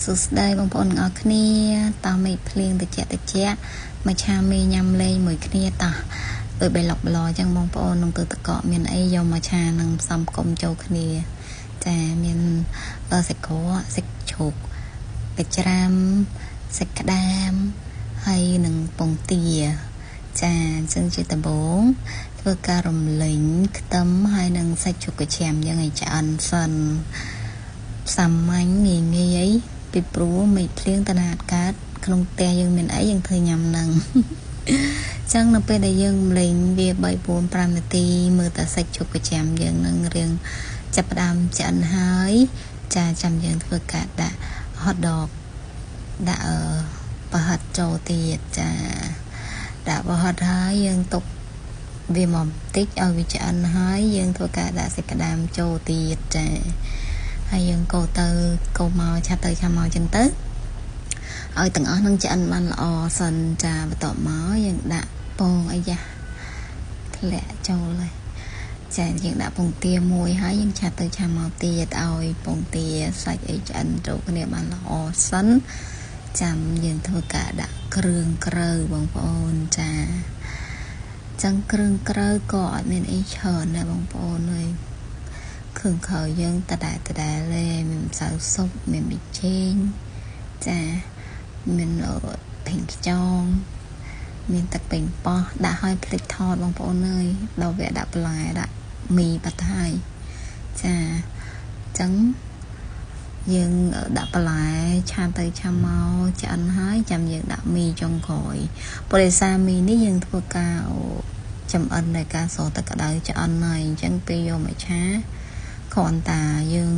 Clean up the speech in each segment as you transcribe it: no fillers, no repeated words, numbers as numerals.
សួស្តីបងប្អូនទាំងអស់គ្នាតោះមេឃភ្លៀងតិចតិចមកឆាមីញ៉ាំលេងមួយគ្នាតោះដូចបៃលុកបឡអញ្ចឹងបងប្អូនក្នុងទឹកតកកមានអីយកមកឆានឹងផ្សំគុំចូលគ្នាចាមានសាច់ក្រកសាច់ជ្រូកកាច្រាមសាច់ក្តាមហើយនឹងពងទាចាអញ្ចឹងជាដំបូងធ្វើការរំលេងខ្ទឹមហើយនឹងសាច់ជ្រូកកាច្រាមយើងឲ្យឆ្អិនសិនសាមញ្ញងាយងាយពីព្រោះមេឃភ្លៀងតណាតកើតក្នុងផ្ទះយើងមានអីយើងធ្វើញ៉ាំនឹងចឹងនៅពេលដែលយើងលេងវា3 4 5នាទីមើលតែសាច់ជ្រូកកាច្រាមយើងនឹងរៀងចាប់ផ្ដើមឆ្អិនហើយចាចាំយើងធ្វើការដាក់ហត់ដកដាក់ប្រហិតចូលទៀតចាដាក់ប្រហិតហើយយើងទុកវាមកបន្តិចឲ្យវាឆ្អិនហើយយើងធ្វើការដាក់សាច់ក្តាមចូលទៀតចាហើយយើងកូរទៅកូរមកឆាត់ទៅឆាត់មកចឹងទៅឲ្យទាំងអស់នឹងឆ្អិនបានល្អសិនចាបន្ទាប់មកយើងដាក់ពងអីយ៉ាធ្លាក់ចូលហើយចាយើងដាក់ពងទាមួយហើយយើងឆាត់ទៅឆាមកទៀតឲ្យពងទាសាច់អីឆ្អិនចូលគ្នាបានល្អសិនចាំយើងធ្វើការដាក់គ្រឿងក្រៅបងប្អូនចាចឹងគ្រឿងក្រៅក៏អត់មានអីច្រើនដែរបងប្អូនអើយគ្រឿងក្រៅយើងតដែលទេមានម្សៅស៊ុបមានប៊ីចេងចាមានភេងខ្យងមានទឹកប៉េងប៉ោះដាក់ឲ្យភ្លេចថតបងប្អូនអើយដល់វាដាក់បន្លែដាក់មីបាត់ហើយចាចឹងយើងដាក់បន្លែឆាទៅឆាមកឆ្អិនហើយចាំយើងដាក់មីចុងក្រោយព្រោះដោយសារមីនេះយើងធ្វើការចំអិនដោយការស្រោទឹកក្តៅឆ្អិនហើយអញ្ចឹងពេលយកមកឆាគ្រាន់តែយើង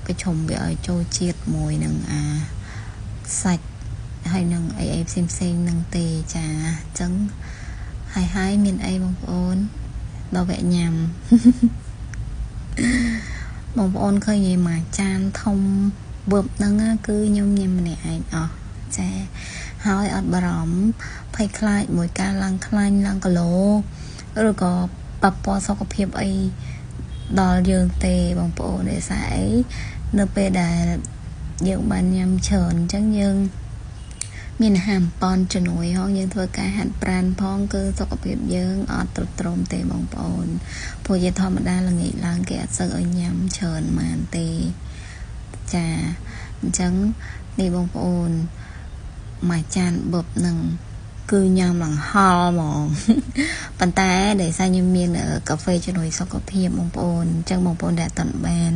ប្រជុំវាឲ្យចូលជាតិមួយនឹងអាសាច់ហើយនឹងអីអីផ្សេងផ្សេងនឹងទេចាអញ្ចឹងហើយមានអីបងប្អូនដល់វគ្គញ៉ាំបងប្អូនឃើញឯមួយចានធំវឹបហ្នឹងគឺខ្ញុំញ៉ាំម្នាក់ឯងអស់ចាហើយអត់បារម្ភភ័យខ្លាចមួយការឡើងខ្លាញ់ឡើងគីឡូឬក៏ប៉ះពាល់សុខភាពអីដល់យើងទេបងប្អូនដោយសារអីនៅពេលដែលយើងបានញ៉ាំច្រើនអញ្ចឹងយើងមានអាហារប៉នជំនួយហងយើងធ្វើការហាត់ប្រាណផងគឺសុខភាពយើងអត់ទ្រុឌទ្រោមទេបងប្អូនព្រោះជាធម្មតាល្ងាចឡើងគេអត់សូវឲ្យញ៉ាំច្រើនម៉ានទេចាអញ្ចឹងនេះបងប្អូនមួយចានបបនឹងគឺញ៉ាំឡើងហល់ហ្មងប៉ុន្តែដោយសារខ្ញុំមានកាហ្វេជំនួយសុខភាពបងប្អូនអញ្ចឹងបងប្អូនដែលអត់ទាន់បាន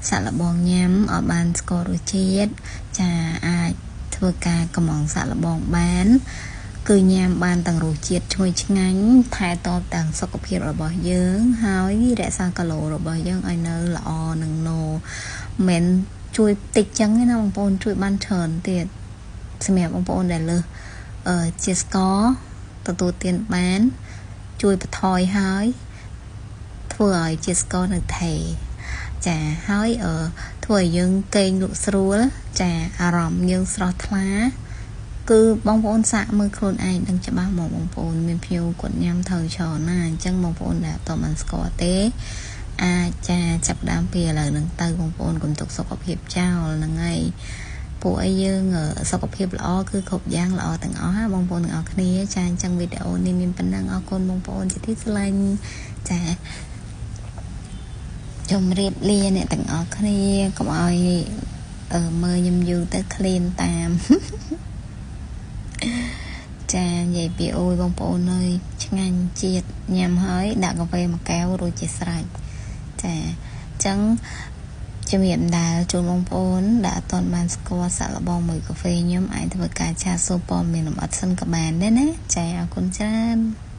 សាក់លបងញ៉ាំអត់បានស្គាល់រសជាតិចាអាចធ្វើការកំងសាក់លបងបានគឺញ៉ាំបានទាំងរសជាតិឈ្ងុយឆ្ងាញ់ថែទាំទាំងសុខភាពរបស់យើងហើយរក្សាគីឡូរបស់យើងឲ្យនៅល្អនឹងណូមិនជួយតិចចឹងទេណាបងប្អូនជួយបានច្រើនទៀតសម្រាប់បងប្អូនដែលលើសជាស្ករទទួលទានបានជួយបន្ថយហើយធ្វើឲ្យជាស្ករនៅថេចាហើយធ្វើឲ្យយើងគេងលក់ស្រួលចាអារម្មណ៍យើងស្រស់ថ្លាគឺបងប្អូនសាកមើលខ្លួនឯងដឹងច្បាស់មកបងប្អូនមានភ្ញៀវគាត់ញ៉ាំត្រូវច្រើនណាអញ្ចឹងបងប្អូនដែលអត់បានស្គាល់ទេអាចចាចាប់ដើមពីឥឡូវហ្នឹងទៅបងប្អូនកុំទុកសុខភាពចោលហ្នឹងហើយពួកអីយើងសុខភាពល្អគឺគ្រប់យ៉ាងល្អទាំងអស់ណាបងប្អូនទាំងអស់គ្នាចាអញ្ចឹងវីដេអូនេះមានប៉ុណ្ណឹងអរគុណបងប្អូនជាទីស្រឡាញ់ចាជំរាបលាអ្នកទាំងអស់គ្នាកុំឲ្យមើលខ្ញុំយូរទៅឃ្លានតាមចានិយាយពីអូយបងប្អូនអើយឆ្ងាញ់ជាតិញ៉ាំហើយដាក់កាហ្វេមួយកែវរួចជាស្រេចចាអញ្ចឹងជំរាបដែលជូនបងប្អូនដែលអត់ទាន់បានស្គាល់សាក់លបងមួយកាហ្វេខ្ញុំអាចធ្វើការឆាតសួរព័ត៌មានលម្អិតសិនក៏បានដែរណាចាអរគុណច្រើន។